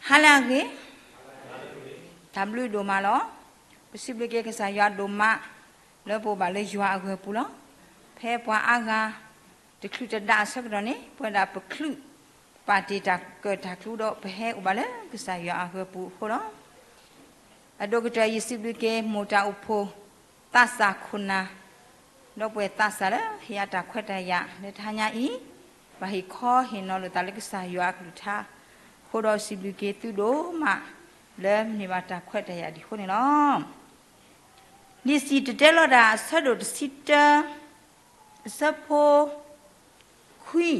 ဟါလၢအဂ့ၤ, တၢ်ဘျုးဒိၣ်မးလီၤ. ပစံးဘျုးက့ၤကစၢ်ယွၤဒိၣ်မး လၢပအိၣ်ဘၣ်လၢယွၤအဂၢၤပူၤလီၤ. ဖဲပှၤအါဂၤ တချုးတဒၣ်အဆၢကတီၢ်န့ၣ် ပဝဲဒၣ်ပချုး ပာ်တ့ၢ်တၢ်ကၢၣ်တၢ်ကျူဒီး ပဟဲအိၣ်ဘၣ်လၢကစၢ်ယွၤအဂၢၤပူၤအဃိလီၤ. အဒိၣ်ကတၢၢ် ယစံးဘျုးက့ၤ မိၢ်တၢ်အိၣ်ဖှိၣ် သးစၢ်ခိၣ်နၢ် ဒီပုၢ်ဝဲၢ်သးစၢ်လၢဟ့ၣ်ယၤတၢ်ခွဲးတၢ်ယာ်လၢတဟါညါအံၤ, ဘၣ်ဟ့ၣ်ခီဟ့ၣ်နီၤလိာ်သးလၢကစၢ်ယွၤအကလုၢ်ကထါ, အဃိဒီးစံးဘျုးက့ၤသုဒိၣ်မး လၢမ့ၢ်ဘၣ်တၢ်ခွဲးတၢ်ယာ်ဒ်အဃိန့ၣ်လီၤ. လံာ်စံၣ်တဲၤတဲလီၤတၢ်အဆၢဒိၣ်တဆံတၢ အဆၢဖိခွံ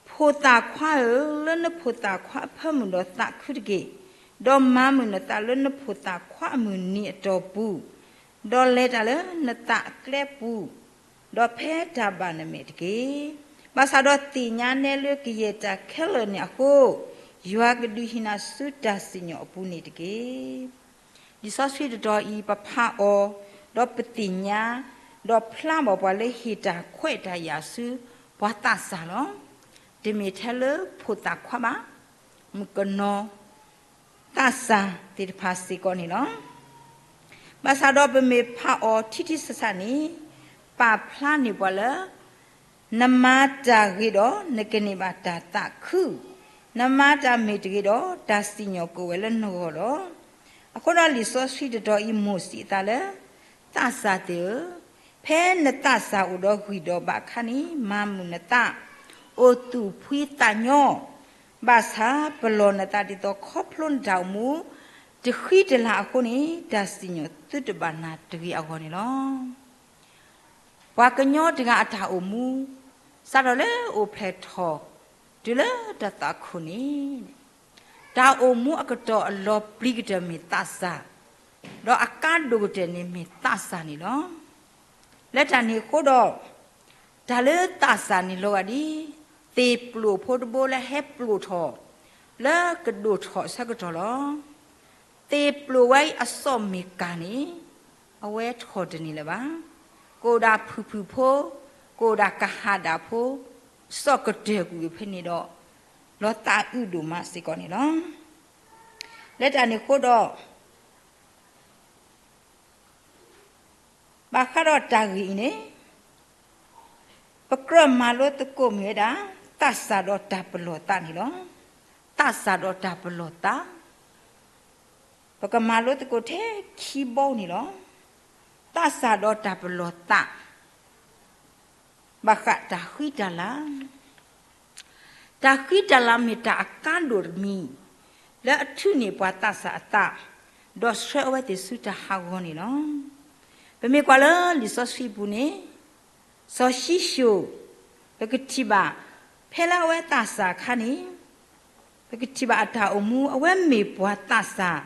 ဖိၣ်သၣ်ခွါဧၢ, လၢနဖိၣ်သၣ်ခွါအဖၢမုၢ်ဒီးသးခုတက့ၢ်, ဒီးမၤမုာ်နသးလၢနဖိၣ်သၣ်ခွါအမုၢ်နံၤအတီၢ်ပူၤ, ဒီးလဲၤတၢ်လၢနသးအကျဲပူၤ, ဒီးဖဲတၢ်ဘၣ်နမဲာ်တက့ၢ်. ဘၣ်ဆၣ်ဒီးသ့ၣ်ညါနဲလၢကယဲၢ်တၢ်ခဲလၢာ်န့ၣ်အဃိ, ယွၤကဒုးဟ့ၣ်နၤဆူတၢ်စံၣ်ညီၣ်အပူၤန့ၣ်တက့ၢ်. လံာ်စီဆှံတတီၤအံၤ ပဖးအီၤ, ဒီးပသ့ၣ်ညါ, ဒီးဖျါဘၣ်ပှၤလၢဟ့ၣ်တၢ်ခွဲးတၢ်ယာ်ဆူပှၤသးစၢ်လီၤ. တမ့ၢ်ထဲလၢဖိၣ်သၣ်ခွါဘၣ်, မုၣ်ကနီၤ သးစၢ်သ့ၣ်တဖၣ်စ့ၢ်ကီးန့ၣ်လီၤ. ဘၣ်ဆၣ်ဒီးပမ့ၢ်ဖးအီၤထံထံဆးဆးန့ၣ်, ပာ်ဖျါန့ၢ်ပှၤလၢ နမၤတၢ်ဂ့ၤဒီး နကန့ၢ်ဘၣ်တၢ်သးခု, နမၤတၢ်မ့ၢ်တဂ့ၤဒီး တၢ်စံၣ်ညီၣ်ကအိၣ်ဝဲလၢနဂီၢ်လီၤ. အဃိဒီးလံာ်စီဆှံတတီၤအံၤ မိၢ်စံးအသးလၢ သးစၢ်သ့ၣ်ဧၢ, ဖဲနသးစၢ်အိၣ်ဒီးဂံၢ်ဒီးဘါအခါန့ၣ် မၤမုာ်နသး, အိၣ်သူၣ်ဖှံသးညီ, ဘၣ်ဆၣ်ပလီၢ်နသးဒ်သိးခီဖျိနတၢ်အိၣ်မူ တဃံတလၤအဃိန့ၣ် တၢ်စံၣ်ညီၣ်သုတဘၣ်နၤတဂ့ၤအဂီၢ်န့ၣ်လီၤ. ပှၤကညီတဂၤအတၢ်အိၣ်မူ စးထီၣ်လၢအိၣ်ဖျဲၣ်ထီၣ် တုၤလၢတၢ်သးခုန့ၣ်, တၢ်အိၣ်မူအကတီၢ်အလီၤပျံၤကတၢၢ်မ့ၢ်သးစၢ်, ဒီးအကါဒိၣ်ကတၢၢ်န့ၣ်မ့ၢ်သးစၢ်န့ၣ်လီၤ. လၢတၢ်န့ၣ်အဃိဒီး တၢ်လၢသးစၢ်န့ၣ်လီၤဂာ်ဒ် သ့ၣ်ပျိၢ်ဖိတဘိလၢဟဲပျိၢ်ထီၣ် လၢကဒိၣ်ထီၣ်အဆၢကတီၢ်လီၤ. သ့ၣ်ပျိၢ်ဝဲအံၤအစီၣ်မ့ၢ်ကၢ်န့ၣ် အဝဲထီၣ်တန့ၢ်လၢၤဘၣ်. ကအိၣ်ဒၣ်ဖုၣ်ဖုၣ်ဖိ, ကအိၣ်ဒၣ်ကဟၣ်ဒၣ်ဖိ, စီၣ်ကတၢၢ်ကွံာ်ဖဲန့ၣ်ဒီး လီၤသးအုးဒိၣ်မးစ့ၢ်ကီးန့ၣ်လီၤ. လၢတၢ်န့ၣ်အဃိဒီး ဘၣ်ဃးဒီးတၢ်ဂ့ၢ်အံၤန့ၣ် ပကြၢးမၤလိသကိးမ့ၢ်ဝဲဒၣ် သးစၢ်ဒီးတၢ်ပလီၢ်သးန့ၣ်လီၤ. သးစၢ်ဒီးတၢ်ပလီၢ်သး ပကမၤလိသကိးထဲခံဘီန့ၣ်လီၤ. သးစၢ်ဒီးတၢ်ပလီၢ်သး ဘၣ်ဃးတၢ်ဃံတၢ်လၤ တၢ်ဃံတၢ်လၤမ့ၢ်တၢ်အကါဒိၣ်တမံၤ လၢအထုးန့ၢ်ပှၤသးစၢ်အသး, ဒီးဆှၢအဝဲသ့ၣ်ဆူတၢ်ဟးဂီၤန့ၣ်လီၤ. ပမ့ၢ်ကွၢ်လၢလံာ်စီဆှံပူၤန့ၣ်, စီၤၡံၣ်ၡိၣ် ပကထံၣ်ဘၣ် ဖဲလၢအဝဲသးစၢ်အခါန့ၣ် ပကထံၣ်ဘၣ်အတၢ်အိၣ်မူ အဝဲမ့ၢ်ပှၤသးစၢ်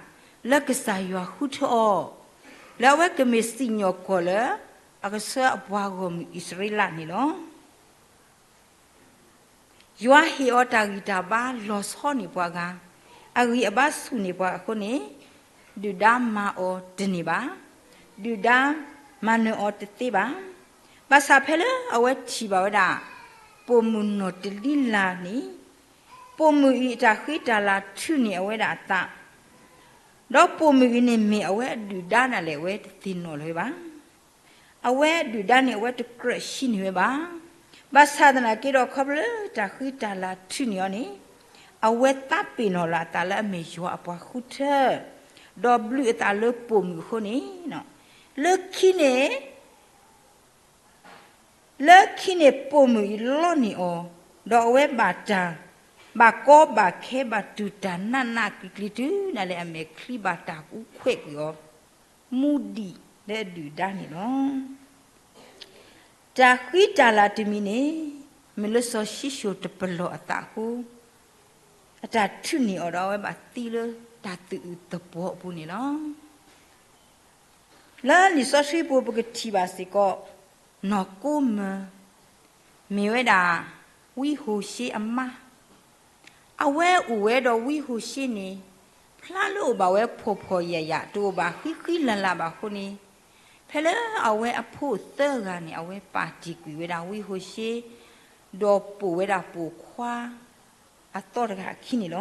လၢကစၢ်ယွၤဃုထၢအီၤ, လၢအဝဲကမ့ၢ်စံၣ်ညီၣ်ကွီၢ်လၢ အကဆှၢအပှၤဂီၢ်မုၢ်အံၣ်စရ့လးန့ၣ်လီၤ. ယွၤဟ့ၣ်အီၤတၢ်ဂံၢ်တၢ်ဘါလီၤဆီန့ၢ်ပှၤဂၤ, အဂံၢ်အဘါဆူၣ်န့ၢ်ပှၤအဃိန့ၣ်, ဒုၣ်ဒါမၤအီၤတန့ၢ်ဘၣ်, ဒုၣ်ဒါမၤနၢၤအီၤတသ့ဘၣ်. ဘၣ်ဆၣ်ဖဲလၢအဝဲထံၣ်ဘၣ်ဝဲဒၣ် ပိာ်မုၣ်နီၢ်တလံလၤန့ၣ်, ပိာ်မုၣ်အံၤအတၢ်ဃံတၢ်လၤထုးန့ၢ်အဝဲဒၣ်အသး, ဒီးပိာ်မုၣ်အံၤန့ၣ်မ့ၢ်အဝဲအဒုၣ်ဒါဒၣ်လဲာ် အဝဲတသ့ၣ်နီၣ်လၢၤဝဲဘၣ်. အဝဲအဒုၣ်ဒါန့ၣ် အဝဲတကြၢးဟံးန့ၢ်ဝဲဘၣ်. ဘၣ်ဆၣ်သနာ်က့ဒီး ခီဖျိလၢတၢ်ဃံတၢ်လၤထုးန့ၢ်အီၤန့ၣ်, အဝဲသးပ့ၤနီၣ်လီၤအသးလၢအမ့ၢ်ယွၤအပှၤဃုထၢ, ဒီးဘျုးအသးလၢပိာ်မုၣ်အဃိန့ၣ်, လၢခံန့ၣ် လၢခံန့ၣ်ပိာ်မုၣ်အံၤလီန့ၢ်အီၤ, ဒီးအဝဲဘၣ်တၢ်, ဘၣ်ကီဘၣ်ခဲဘၣ်တူၢ်တၢ်နးနးကျံၤကျံၤတုၤဒၣ်လဲာ်အမဲာ်ချံဘၣ်တၢ်အူခွဲးကွံာ်အီၤ, မူဒံးလၢအဒုၣ်ဒါန့ၣ်လီၤ. တၢ်ဃံတၢ်လၤတမံၤန့ၣ် မ့ၢ်လၢစီၤၡံၣ်ၡိၣ်တပလီၢ်အသးအဃိ, အတၢ်ထုးန့ၢ်အီၤဒီးအဝဲဘၣ်သံလၢတၢ်သူၣ်အုးသပှီၤအပူၤန့ၣ်လီၤ. လၢလံာ်စီဆှံပူၤပကထံၣ်ဘၣ်စ့ၢ်ကီး နီၢ်ကိမၢၤ မ့ၢ်ဝဲဒၣ် ဝံဟိၤၡ့အမါ, အဝဲအိၣ်ဝဲဒီးဝံဟိၤၡ့န့ၣ် ဖျါလၢအိၣ်ဘၣ်ဝဲဖှီၣ်ဖှီၣ်ယာ်ယာ် တအိၣ်ဘၣ်ဃံဃံလၤလၤဘၣ်အဃိန့ၣ်, ဖဲလၢအဝဲအဖိသၢဂၤန့ၣ် အဝဲပာ်တ့ၢ်ကွံာ်ဝဲဒၣ်ဝံဟိၤၡ့, ဒီးပိာ်ဝဲဒၣ်ပိာ်ခွါ အသီၣ်တဂၤအခံန့ၣ်လီၤ.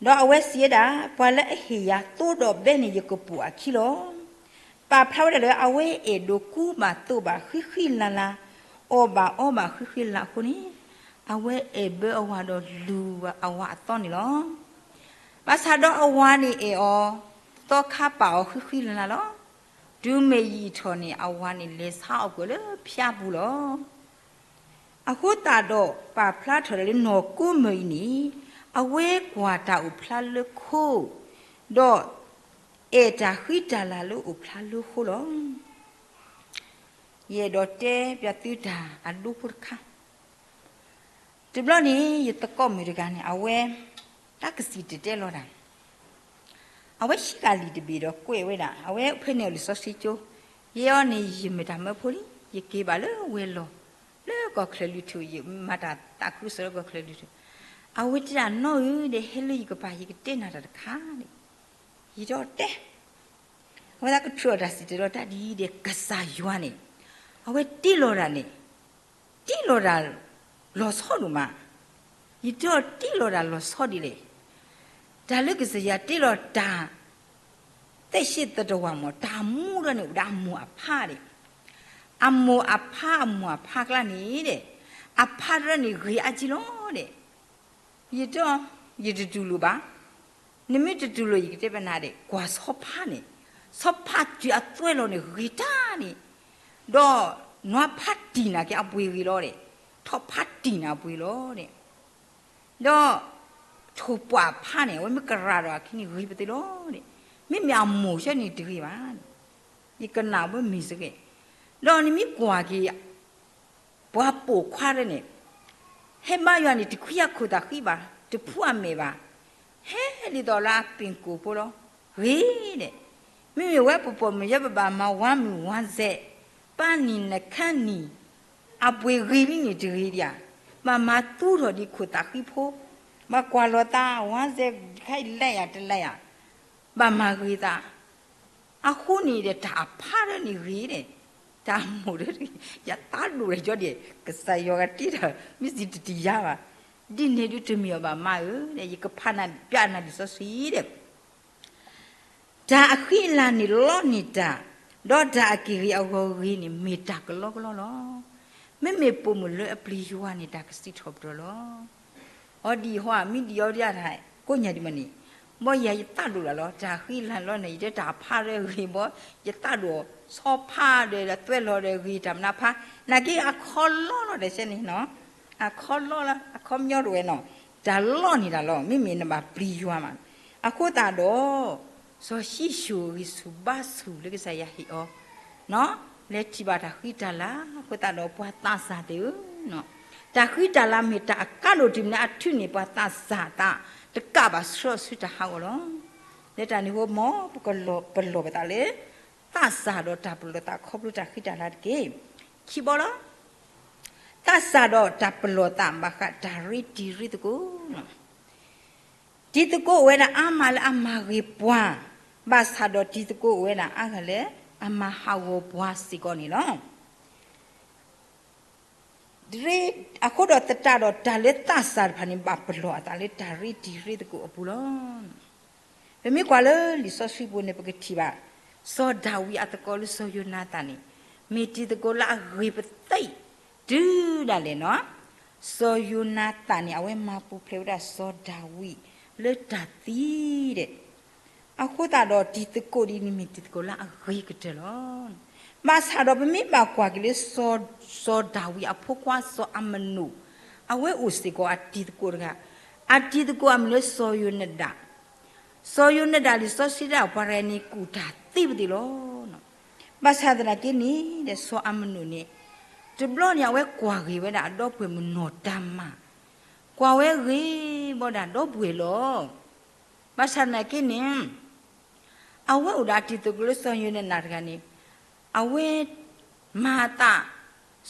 ဒီးအဝဲစံးဝဲဒၣ်, ပှၤလၢအဟ့ၣ်ယၤသိဒီးဘဲန့ၣ် ယကပိာ်အခံလီၤ. ပာ်ဖျါဝဲဒၣ်လၢအဝဲအဲၣ်ဒိးကူဘၣ်သိးဘၣ်ဃံဃံလၤလၤ, အီၣ်ဘၣ်အီဘၣ်ဃံဃံလၤလၤအဃိန့ၣ်, အဝဲအဲၣ်ဘၢအဝၤဒီးလူၤအဝၤအသီန့ၣ်လီၤ. ဘၣ်ဆၣ်ဒီးအဝၤန့ၣ်အဲၣ်အီၤ, သီခါပာ်အီၤဃံဃံလၤလၤလီၤ. တုၤမ့ၢ်ယံာ်ထီၣ်န့ၣ် အဝၤန့ၣ်လဲၤဆါအီၣ်ကွံာ်လၢဖၠါပူၤလီၤ. အဃိသတးဒီးပာ်ဖျါထီၣ်ဒၣ်လၢနီၢ်ကိမုၢ်အံၤန့ၣ်, အဝဲကွၢ်တၢ်အိၣ်ဖျါလၢခိ, ဒီးအဲၣ်တၢ်ဃံတၢ်လၤလၢအိၣ်ဖျါလၢဃိလီၤ. ယအဲၣ်ဒိးတဲပျးသုတၢ်အဒိဖိတခါ, တဘျီန့ၣ် ယသကိးမုၣ်တဂၤန့ၣ် အဝဲ တၢ်ကစံၣ်တဲၤတဲလီၤတၢ်, အဝဲဟံးဃာ်လံာ်တဘ့ၣ်ဒီးကွဲးဝဲဒၣ်, အဝဲဖဲန့ၣ်အီၤလံာ်စီဆှံကၠိ, ယဲအီၤန့ၣ် ယမ့ၢ်တၢ်မၢဖိလံ, ယက့ၤဘၣ်လၢဝဲၤလီၢ်, လၢကီၢ်ချၢၣ်လွံၢ်ထူၣ်, ယမၤတၢ်သးခုကစီၣ်လၢကီၢ်ချၢၣ်လွံၢ်ထူၣ်, အဝဲတဲဒၣ်နီၢ်ဧၢဒီး ဟဲလၢယကပၤ ယကတဲနၤတၢ်တခါန့ၣ်, ယဒီးတဲ အဝဲသးကထုးအီၤတၢ်စံၣ်တဲၤတဲလီၤတၢ်ဒ်အံၤဒီး ကစၢ်ယွၤန့ၣ်, အဝဲတ့လီၤတၢ်န့ၣ်, တ့လီၤတၢ်လီၤဆီဒိၣ်မး, ယတဲအီၤတ့လီၤတၢ်လီၤဆီဒ်လဲၣ်, တၢ်လၢကစၢ်ယွၤတ့လီၤတၢ် သ့ၣ်ရှ့သတဝၤမ့ၢ် တၢ်မူဒီးန့ၣ် အိၣ်ဒီးအမိၢ်အဖါဒၣ်, အမိၢ်အဖါ အမိၢ်အဖါကျါန့ၣ်ဒၣ်, အဖါတရၢန့ၣ်ဂ့ၤအါကံလီၤဒၣ်, ယတဲအီၤ, ယတတူၢ်လိာ်ဘၣ်, နမ့ၢ်တတူၢ်လိာ် ယကတဲပနၤဒၣ် ကွၢ်ဆီဖါန့ၣ်, ဆီဖါတုၤအသွဲလီၤန့ၣ် ဂ့ၤတၢ်န့ၣ်, ဒီးနွါဖါတံၢ်န့ၣ်က့ အပှ့ၤဂ့ၤလီၤဒၣ်, ထိးဖါတံၢ်န့ၣ်အပှ့ၤလီၤဒၣ်, ဒီး ထိၣ်ပှၢ်ဖါန့ၣ် အဝဲမ့ၢ်ကရၢဒီးအခံန့ၣ်ဂ့ၤပသ့လီၤဒၣ်, မ့မ့ၢ်အမိၢ်ဆၢန့ၣ်တဂ့ၤဘၣ်, ယကနၣ်ဝဲမ့ၢ်စ့ၢ်ကီး, ဒီးနမ့ၢ်ကွၢ်က့ၤ ပှၤပိာ်ခွါတရၢန့ၣ်, ဟဲဘါယွၤန့ၣ် တခွံအခိၣ်သးဃံဘၣ်, တဖှူအမဲာ်ဘၣ်, ဟဲဒ်သိးလၢအပ့ၢ်ကိၣ်ဖိလီၤ, ဂ့ၤဒၣ်, မ့မ့ၢ်ဝဲပပိာ်မုၣ်ယဲပဘၣ်မၤဝါမုၢ်ဝါစဲး, ပၢ်နံၣ်နခါနံၣ်, အပှ့ၤဂ့ၤလံန့ၣ်တဂ့ၤဒံးဧါ, ဘၣ်မၤသူထီၣ်ဒံးခိၣ်သးဃံဖိ, ဘၣ်ကွၢ်လီၤသး ဝါစဲးတခါအံၤလဲၤယၤ တလဲၤယၤ, ဘၣ်မၤဂ့ၤသး အဃိန့ၣ်ဒီး တၢ်အဖါတရၢန့ၣ်ဂ့ၤဒၣ်, တၢ်အမိၢ်တရၢ, ယသးဒိၣ်တၢ်ကီဒၣ်, ကစၢ်ယွၤဂၤတ့တၢ် မ့ၢ်စံးတတံၢ်ယါဘၣ်, ဒ်န့ၣ်ဒုးတမ့ၢ်အီၤဘၣ်မါဧၢ, ယကဖးနၤပျးနၤလံာ်စီဆှံဒီး တၢ်အဃံအလၤန့ၣ်လီန့ၢ်တၢ်, ဒီးတၢ်အက့ၢ်ဂ့ၤအဂီၤဂ့ၤန့ၣ် မ့ၢ်တၢ်ကလီကလီလီၤ. မ့မ့ၢ်ပိာ်မုၣ်လၢအပျံၤယွၤန့ၣ် တၢ်ကစံးထီၣ်ပတြၢၤလီၤ. အီဒံးဟီ မ့ၢ်ဒံးအီဒံးအါတၢ်ကိးညါဒံးမးန့ၣ်, ဘီယၤယသးဒိၣ်လၢ်လီၤ, တၢ်ဃံလၤလီန့ၣ် ယတဲတၢ်ဖါရၢဂ့ၤဘီ, ယသးဒိၣ်, ဆီဖါဒီးသွဲလီၤဒီးဂ့ၤတၢ်မနုၤဖါ, နာ်က့အခီလီလီၤဒီးဆဲန့ၣ်နီၤ, အခီလီလီၤ အခီပညီတဝဲနီၤ, တၢ်လီန့ၢ်တၢ်လီၤ မ့မ့ၢ်နဘၣ်ပျံၤယွၤမး, အဃိသတးဒီး စီၤၡံၣ်ၡိၣ်ဂံၢ်ဆူၣ်ဘါဆူၣ်လၢကစၢ်ယွၤဟ့ၣ်အီၤ, လဲၤထံၣ်ဘၣ်တၢ်ဃံတၢ်လၤ, အဃိသတးဒီးပှၤသးစၢ်သ့ၣ်ဧၢ, တၢ်ဃံတၢ်လၤမ့ၢ်တၢ်အကါဒိၣ်တုၤမနုၤအထုးန့ၢ်ပှၤသးစၢ်အသး, တကးဘၣ်ဆှၢဆူတၢ်ဟးဂီၤလီၤ. လၢတၢ်န့ၣ်အဃိ မ်ပကပလီၢ်ပသးလၢ သးစၢ်ဒီးတၢ်ပလီၢ်သးခီဖျိတၢ်ဃံတၢ်လၤတက့ၢ်. ခံဘီလီၤ. သးစၢ်ဒီးတၢ်ပလီၢ်သးဘၣ်ဃးတၢ်ရ့တံၤရ့သကိး တံၤသကိးအိၣ်ဝဲဒၣ်အါမးလၢအမၤဂ့ၤပှၤ, ဘၣ်ဆၣ်ဒီးတံၤသကိးအိၣ်ဝဲဒၣ်အါဂၤလၢအမၤဟးဂီၤပှၤစ့ၢ်ကီးန့ၣ်လီၤ. အဃိဒီးသတးဒီးတၢ်လၢသးစၢ်တဖၣ်န့ၣ် ဘၣ်ပလီၢ်အသးလၢတၢ်ရ့တံၤရ့သကိးအပူၤလီၤ. ပမ့ၢ်ကွၢ်လၢလံာ်စီဆှံပူၤန့ၣ် ပကထံၣ်ဘၣ် စီၤဒၤဝံးအသကိးလၢစီၤယိၤနၤသၣ်န့ၣ် မ့ၢ်တံၤသကိးလၢအဂ့ၤပသံ တုၤဒၣ်လဲာ်နီၤ. စီၤယိၤနၤသၣ်န့ၣ် အဝဲမၤပူၤဖျဲးဝဲဒၣ်စီၤဒၤဝံးလၢတၢ်သံဒီး အဃိသတးဒီးတံၤသကိးဒ်န့ၣ်မ့ၢ်တံၤသကိးလၢအဂ့ၤကတၢၢ်လီၤ. ဘၣ်ဆၣ်ဒီးပမ့ၢ်ဘၣ်ကွၢ်က့ၤလၢ စီၤဒၤဝံးအဖိခွါစီၤအၤမနိၣ် အဝဲအိၣ်စ့ၢ်ကီးအတံၤသကိးတဂၤ, အတံၤသကိးအမံၤလၢစီၤယိၤနဒၣ်, စီၤယိၤနဒၣ်လံာ်စီဆှံတဲပှၤတဂၤန့ၣ် ကူၣ်တၢ်သ့ပသ့ၣ်လီၤ. ဘၣ်ဆၣ်သနာ်က့န့ၣ် စီၤအၤမနိၣ်န့ၣ် တဘျီန့ၣ် အဝဲကွၢ်ဂ့ၤဝဲဒၣ်အဒီပုၢ်ဝဲၢ်မုၣ်နီၢ်တၤမၤ, ကွၢ်ဝဲဂ့ၤဘၣ်ဒၣ်ဒီပုၢ်ဝဲၢ်လီၤ. ဘၣ်ဆၣ်သနာ်က့န့ၣ် အဝဲအိၣ်ဒီးအတံၤသကိးလၢစီၤယိၤနဒၣ်တဂၤန့ၣ် အဝဲမၤအသး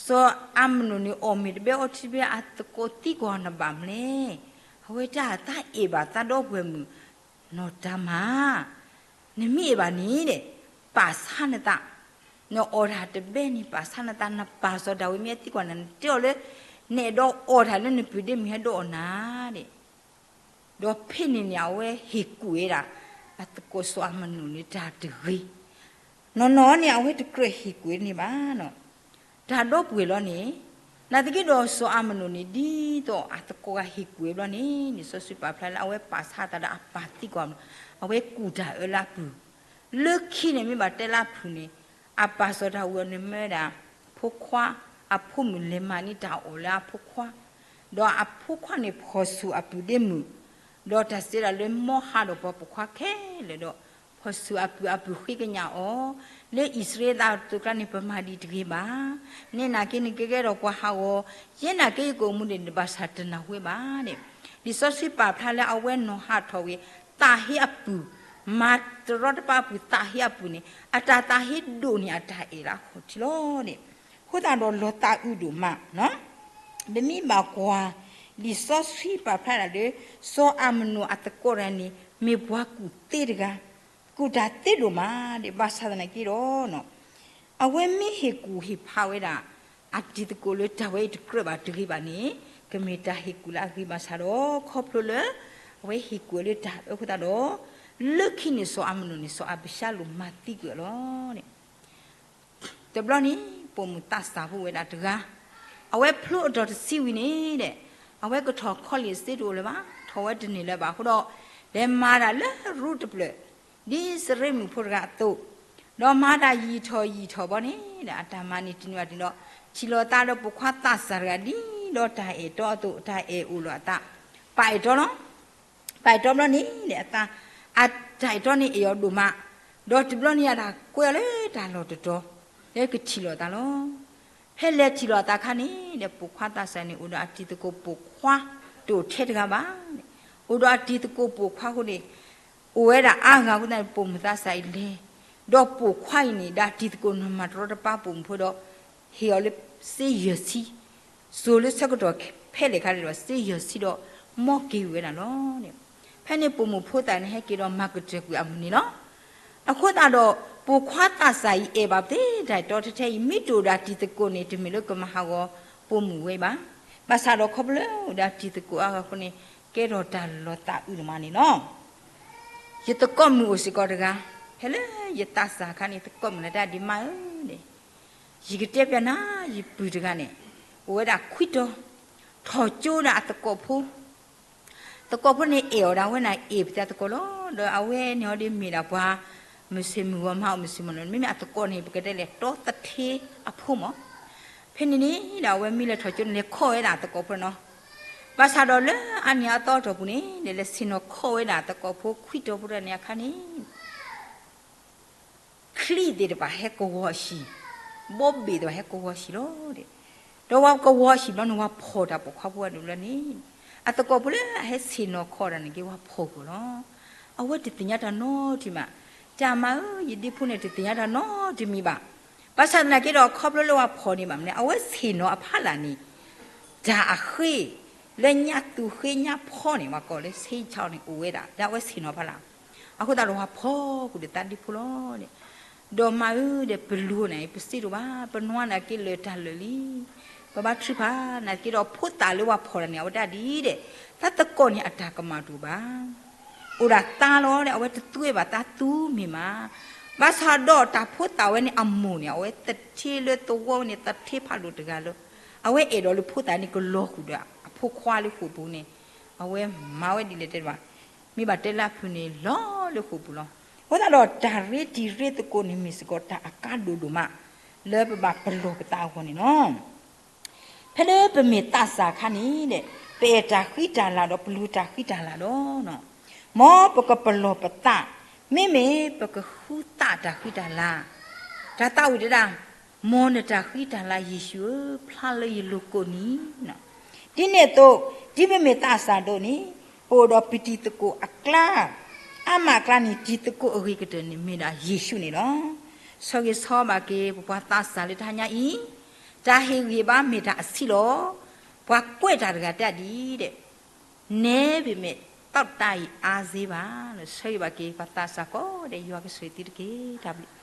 စီၤအၤမနိၣ်န့ၣ် အီၣ်မ့ၤတဘဲအီထံတဘဲ အသကိးသံကွၢ်နဘၣ်မနုၤလဲၣ်. အဝဲတၢ်သးအဲၣ်ဘၣ်သးဒီပုၢ်ဝဲၢ်မုၣ်နီၢ်တၤမၤ, နမ့ၢ်အဲၣ်ဘၣ်န့ၣ် ပာ်ဆါနသး, နအီၣ်တၢ်တဘဲန့ၣ် ပာ်ဆါနသး, နပာ်စီၤဒၤဝံးမ့ၢ်အသံကွၢ်နၤ နတဲအီၤလၢ နအဲၣ်ဒိးအီၣ်တၢ်လၢနပုၢ်ဒ့မုၢ်ဟဲဒိးအီၣ်နၤန့ၣ်, ဒီးဖဲန့ၣ်န့ၣ် အဝဲဟ့ၣ်ကူၣ်ဝဲဒၣ် အသကိးစီၤအၤမနိၣ်လၢတၢ်တဂ့ၤ, နီၢ်နီၢ်န့ၣ် အဝဲတကြၢးဟ့ၣ်ကူၣ်ဝဲန့ၣ်ဘၣ်နီၤ. တၢ်ဒီပုၢ်ဝဲၢ်လီၤန့ၣ်, နာ်သက့ဒီးစီၤအၤမနိၣ်န့ၣ် ဒ်သိးအသကိးဂၤဟ့ၣ်ကူၣ်ဝဲဘျီန့ၣ် လံာ်စီဆှံပာ်ဖျါလၢအဝဲပာ်ဆါသးဒီးအပၢ်သံကွၢ်, အဝဲကူၣ်တၢ်အၢလၢအပုၢ်, လၢခံန့ၣ်မ့ၢ်ဘၣ်တဲလၢအပုၢ်န့ၣ်, အပၢ်စီၤဒၤဝံးအီၤန့ၣ်မ့ၢ်ဝဲဒၣ် ဖိခွါ, အဖိမုၣ်လဲၤမၤန့ၢ်တၢ်အီၣ်လၢအဖိခွါ, ဒီးအဖိခွါန့ၣ်ဖီၣ်ဆူၣ်အပုၢ်ဒ့မုၢ်, ဒီးတၢ်စံးဒၣ်လၢမ်ဟးဒီးပှၤပိာ်ခွါခဲလၢာ်ဒီး, ဖီၣ်ဆူၣ်အပုၢ်အပုၢ်ဃ့ကညးအီၤ, လၢအံၣ်စရ့လးအသိးကျါန့ၣ် ပမၤဒံးတဂ့ၤဘၣ်, နဲနာ်က့န့ၣ်ကဲကဲဒီးပှၤဟးဂီၤ, ယဲနာ်က့ယကအိၣ်မူဒံးန့ၣ် ဘၣ်ဆၣ်တနၢ်ဟူဘၣ်န့ၣ်, လံာ်စီဆှံပာ်ဖျါလၢအဝဲနီၢ်ဟးထီၣ်ဝံၤ, သးဟ့အပုၢ်, မၤတရီတပါအပုၢ်သးဟ့အပုၢ်န့ၣ် အတၢ်သးဟ့ဒိၣ်န့ၢ်အတၢ်အဲၣ်လၢအခိၣ်ထံးလီၤန့ၣ်, အဃိသတးဒီးလီၤသးအုးဒိၣ်မး ပမ့ၢ်ဘၣ်ကွၢ်, လံာ်စီဆှံပာ်ဖျါဒၣ်လၢ စီၤအၤမနိၣ်အသကိးတဂၤန့ၣ် မ့ၢ်ပှၤကူၣ်သ့တဂၤ, ကူၣ်တၢ်သ့ဒိၣ်မး, ဘၣ်ဆၣ်သနာ်က့ဒီး, အဝဲမ့ၢ်ဟ့ၣ်ကူၣ်ဟ့ၣ်ဖးဝဲဒၣ် အတံၤသကိးလၢတၢ်ဝဲအံၤတကြၢးဘၣ်တဂ့ၤဘၣ်န့ၣ်, ကမ့ၢ်တၢ်ဟ့ၣ်ကူၣ်လၢအဂ့ၤဘၣ်ဆၣ်ဒီး ခီဖျိလၢ အဝဲဟ့ၣ်ကူၣ်ဝဲလၢတၢ်အၢအဃိသတးဒီး, လၢခံန့ၣ်စီၤအၤမနိၣ်န့ၣ် စီၤအၤဘၡါလိၣ်မၤသံကွံာ်အီၤလီၤန့ၣ် တဘျီန့ၣ် ပိာ်မုၣ်သးစၢ်ဖိဝဲဒၣ်တဂၤ, အဝဲဖျိအတီၢ်တဆံဝံၤန့ၣ်ဒီး, အဝဲကထီၣ်ခီလ့ၣ်စ့တအိၣ်လၢၤဘၣ်, ထီၣ်ဝဲတန့ၢ်လၢၤဘၣ်အဃိဒီး, လဲၤမၤတၢ်လၢရူတဖျၢၣ်, ဒ်စရ့မုၣ်ဖိတဂၤအသိး, ဒီးမၤတၢ်ယံာ်ထီၣ်ယံာ်ထီၣ်ဘီန့ၣ်ဒီး အတၢ်မၤန့ၢ်တန့ၢ်ဘၣ်န့ၣ်ဒီး, ထံၣ်လိာ်သးဒီးပိာ်ခွါသးစၢ်တဂၤဒ်ဒီးတၢ်အဲၣ်တီအသိး တၢ်အဲၣ်အိၣ်လိာ်အသး, ပာ်အဲၣ်တီလီၤ ပာ်အဲၣ်တီဘျီန့ၣ်ဒီးအသး, အတၢ်အဲၣ်တီန့ၣ်အဲၣ်အီၤဒိၣ်မး, ဒီးတဘျီန့ၣ်အတၢ်ကွဲအီၤလၢတၢ်လီၢ်တတီၤ, လၢကထံၣ်လိာ်အသးလီၤ. ဖဲလဲၤထံၣ်လိာ်အသးအခါန့ၣ်ဒီး ပိာ်ခွါသးစၢ်န့ၣ် အိၣ်ဒီးအတံၤသကိးပိာ်ခွါ, တအိၣ်ထဲတဂၤဘၣ်, အိၣ်ဒီးအတံၤသကိးပိာ်ခွါအဃိန့ၣ်, အိၣ်ဝဲဒၣ်အါဂၤအဃိသတးန့ၣ် ပိာ်မုၣ်သးစၢ်အံၤလဲၤ, ဒီးပိာ်ခွါအံၤန့ၣ် ဒီးအတံၤသကိးန့ၣ်မၤတရီတပါပိာ်မုၣ်ဖိဒီး, ဟ့ၣ်အီၤလၢစ့ယဲၢ်ဆံ, စိၤလၢဆၢကတီၢ်ဖဲလဲၣ်ခါန့ၣ်ဒီး စ့ယဲၢ်ဆံဒီး, မီက့ၤဝဲဒၣ်လီၤ. ဖဲန့ၣ်ပိာ်မုၣ်ဖိသၣ်န့ၣ်ဟဲက့ၤဒီးမၤကတၢၢ်ကွံာ်အမုၢ်နံၤလီၤ. အဃိသတးဒီး, ပိာ်ခွါသးစၢ်အံၤအဲၣ်ဘၣ်ပသ့တၢ်အဲၣ်တီထဲထဲအံၤ မ့ၢ်တအိၣ်ဒီးအတံၤသကိးန့ၣ်တမ့ၢ်လၢကမၤဟးဂီၤပိာ်မုၣ်ဝဲဘၣ်. ဘၣ်ဆၣ်ဒီးခီဖျိလၢအိၣ်ဒီးအတံၤသကိးအါဂၤအဃိန့ၣ်, ကဲထီၣ်တၢ်လီၤသးအုးဒိၣ်မးန့ၣ်လီၤ. ယသကိးမုၣ်အိၣ်စ့ၢ်ကီးတဂၤ, ဖဲလၢယသးစၢ်အခါန့ၣ် သကိးမုၣ်န့ၣ်တဲဒ်မါဧၢ, ယကတဲပျးနၤ, ယပုၢ်တဂၤန့ၣ်, အိၣ်ဝဲဒၣ်ခွံတီၤ, ထီၣ်ကၠိဒၣ်အသကိးဖိ သကိးဖိန့ၣ်အဲၣ်အီၤဒၣ်ဝဲန့ၣ် အဲၣ်ပသးသကိးလီၤ. ဒီးအဝဲန့ၣ်အီၤဒ်မ့ၢ်ဒၣ်ပှၤ, မုၢ်ဆ့ၣ်မုၢ်ဂီၤမၤအီၣ်မုၢ်ဆ့ၣ်မုၢ်ဂီၤန့ၣ် မ့မ့ၢ်အသကိးန့ၣ် ပကတဲလဲၣ် တီသထ့အဖိမး. ဖဲန့ၣ်န့ၣ်ဒီးအဝဲမ့ၢ်လဲၤထီၣ်ကၠိန့ၣ် လဲၤခီၣ်ဝဲဒၣ်အသကိးဖိနီၤ. ဘၣ်ဆၣ်ဒီးလၢအါန့ၢ်အသီအတီၢ်ပူၤန့ၣ် လဲၤလဲၤဆ့ၣ်နီၤခီၣ်ဝဲဒၣ်အသကိးဖိခွံတီၤဖိတဂၤန့ၣ်အခါန့ၣ် ချံသ့ၣ်တဖၣ်ဟဲကဝီၤအဟံၣ်, ဘိဘ့ၣ်သ့ၣ်တဖၣ်ဟဲကဝီၤဟံၣ်လီၤ. ဒီးဝဲကဝီၤဟံၣ်ဘျီန့ၣ် ဝဲဖီၣ်တၢ်ပိာ်ခွါဖိဝဲဒၣ်တဘျီန့ၣ်, အသကိးဖိလၢအဟဲဆ့ၣ်နီၤခီၣ်တၢ်န့ၣ်က့ၤ ဝဲဖီၣ်ကွံာ်လီၤ. အဝဲတသ့ၣ်ညါတၢ်နီတမံၤဘၣ်. တၢ်မၤဧၢ, ယဒ့ဖိန့ၣ်တသ့ၣ်ညါတၢ်နီတမံၤဘၣ်. ဘၣ်ဆၣ်သနာ်က့ဒီး ခီဖျိလၢဝဲဖီၣ်န့ၣ်ဘၣ်မနုၤလဲၣ်, အဝဲဆ့ၣ်နီၤအဖီလာ်န့ၣ် တၢ်အဃ့ လၢညါသူၣ်ဃ့ညါဖီန့ၣ် ပှၤကိးလၢဆ့ဆါန့ၣ်အိၣ်ဝဲဒၣ် လၢအဝဲဆ့ၣ်နီၤဖီလာ်. အဃိသတးဒီးပှၤဖီၣ်ဃုာ်ဒီးသးဒ့ဖိလီၤ. ဒီးမါဧၢဒီး ပလူၤန့ၣ် ပစ့တအိၣ်ဘၣ်, ပနွါန့ၣ်က့ၤလၢာ်တၢ်လၢာ်လံ. ပဘါထုကဖၣ်နာ်သက့ဒီး ဖိသၣ်လၢပှၤဖီၣ်တၢ်န့ၣ် အဝဲဒၣ်ဒ်ဒီး တၢ်သကိးန့ၣ်အတၢ်ကမၣ်တအိၣ်ဘၣ်. အိၣ်ဒၣ်သါလီၤဒီး အဝဲတသူဝဲဘၣ်သးသူမ့ၢ်မး. ဘၣ်ဆၣ်ဒီးတၢ်ဖိသၣ်ဝဲန့ၣ်အမိၢ်န့ၣ် အဝဲသထ့လၢသဝီဝဲန့ၣ် သထ့ဖးဒိၣ်တဂၤလၢ အဝဲအဲၣ်ဒိးလၢဖိသၣ်န့ၣ်ကလီၤဃုာ်ဒီးအဖိခွါလၢဃိာ်ပူၤန့ၣ်, အဝဲမၤဝဲဒ်လဲၣ်တဲဘၣ်, မ့ၢ်ဘၣ်တဲလၢအဖုၣ်န့ၣ်လီၤလၢဃိာ်ပူၤလီၤ. အဃိသတးဒီးတၢ်ရ့တံၤရ့သကိးန့ၣ် မ့ၢ်စ့ၢ်ကီးတၢ်အကါဒိၣ်ဒိၣ်မး လၢပဘၣ်ပလီၢ်ပသးအဂီၢ်န့ၣ်လီၤ. ဖဲလၢပမ့ၢ်သးစၢ်အခါန့ၣ်ဒီး ပအဲၣ်တၢ်ဃံတၢ်လၤဒီးပလူၤတၢ်ဃံတၢ်လၤဒီး, မ်ပကပလီၢ်ပသး, မ့မ့ၢ်ပကဃုသးတၢ်ဃံတၢ်လၤ, တၢ်သးဝံၣ်တဲဒၣ်, မ်နတၢ်ဃံတၢ်လၤယ့ၣ်ၡူးဧၢ, ဖျါလၢယလိၤကိးနံၤ, ဒ်န့ၣ်အသိး, ဒ်ပမ့ၢ်သးစၢ်ဒိၣ်န့ၣ်, ပအိၣ်ဒီးပတံၤသကိးအကျါ, အါမးအကျါန့ၣ် တံၤသကိးအဂ့ၤကတၢၢ်န့ၣ် မ့ၢ်ဒၣ်ယ့ၣ်ၡူးန့ၣ်လီၤ. ဆၢဂ့ၤဆၢဝါဘၣ်က့ၤ ပပှၤသးစၢ်လၢတဟါညါအံၤ, တၢ်ဟ့ၣ်ဂံၢ်ဘါမ့ၢ်တၢ်အဆံးလီၤ. ပှၤကွဲးတၢ်တဂၤတဲဒ်အံၤ, နဲဘၣ်မ့ၢ် တၢ်တၢ်အံၤအါစ့ဘၣ်, ဆၢဂ့ၤဘၣ်က့ၤ ပှၤသးစၢ်ကိးဂၤဒဲး ယွၤကဆိၣ်ဂ့ၤသုတက့ၢ်. တၢ်ဘျုး